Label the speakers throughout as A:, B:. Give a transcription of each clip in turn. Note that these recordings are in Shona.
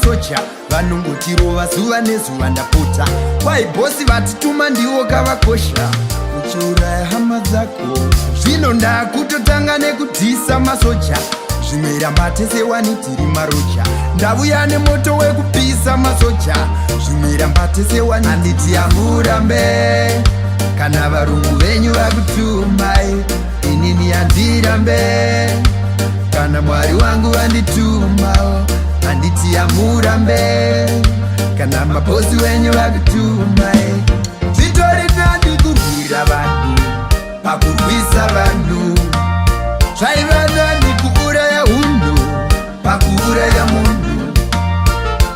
A: Tocha vanongotirova zuva nezuva. Ndapota, kwai bhosi vatituma, ndiwo kavakosha uchiuraya hama dzako. Zvino ndakutotanga nekudhisa masoja. Zvimwe ramba tese wani tiri maroja. Ndavuya nemoto wekupisa masoja. Zvimwe ramba tese wani. Handiti hamurambe kana varungu venyu vakutumai. Inini handirambe kana Mwari wangu vanditumawo. Handiti hamurambe kana mabhosi wenyu vakutumai. Zvitori nani kurwira vanhu pakurwisa vanhu. Zvaiva nani kuuraya hunhu pakuuraya munhu.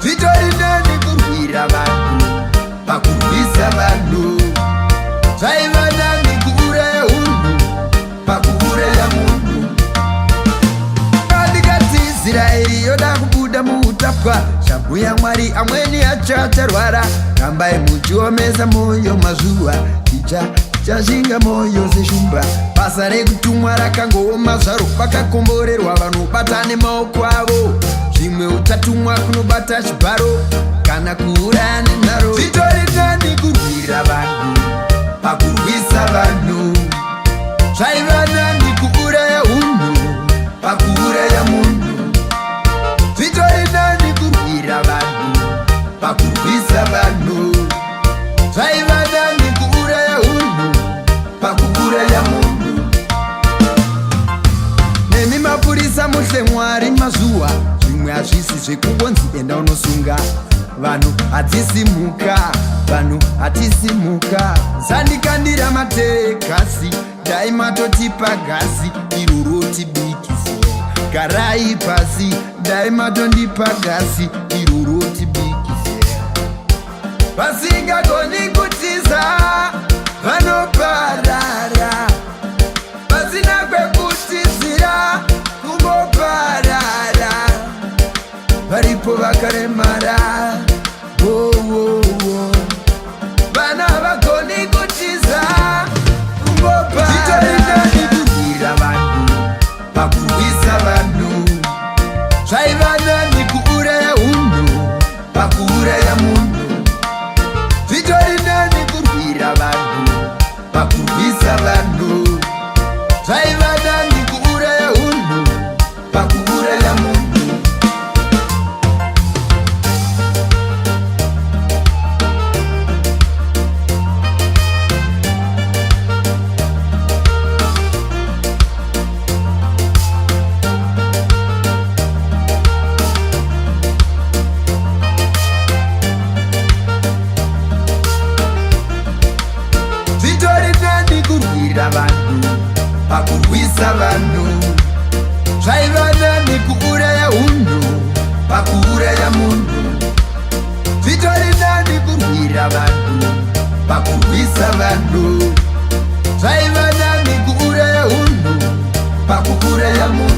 A: Zvitori nani kurwira vanhu pakurwisa vanhu. Zvaiva nani kuuraya hunhu pakuuraya munhu. Ndikati Israeri yoda kubuda muutapwa, zvabhuya Mwari, amweni acho acharwara. Rambai muchiomesa moyo mazuva ticha chashinga moyo seshumba. Basa rekutumwa rakangooma zvaro. Vakakomborerwa vanobata nemaoko avo. Zvimwe uchatumwa kunobata chibharo kana kuuraya nenharo. Zvitori nani kurwira vanhu pakurwisa vanhu. Zvaiva nani kuuraya hunhu pakuuraya munhu. Zvitori nani kurwira vanhu pakurwisa vanhu. Zvaiva nani kuuraya hunhu pakuuraya munhu. Nemi mapurisa, muhle Mwari mazuva. Zvimwe hazvisi zvekungonzi enda unosunga vanhu. Hadzisi mhuka vanhu, hatisi mhuka. Sandikandira mategasi, dai matotipa gasi iroro tibikise. Garai pasi, dai matondipa gasi iroro tibikise. Vasingagoni kutiza vanoparara, vasina kwekutizira kungoparara. Varipo vakaremara. Oh. Vana havagoni kutiza kungoparara. Kurwira vanhu pakurwisa vanhu. Zvaiva nani kuuraya hunhu pakuuraya munhu. Zvitori nani kurwira vanhu pakurwisa vanhu. Zvaiva nani kuuraya hunhu pakuuraya munhu. Zvitori nani kurwira vanhu pakurwisa vanhu. Zvaiva nani kuuraya hunhu pakuuraya munhu. Zvitori nani kurwira vanhu pakurwisa vanhu. Zvaiva nani kuuraya hunhu pakuuraya munhu.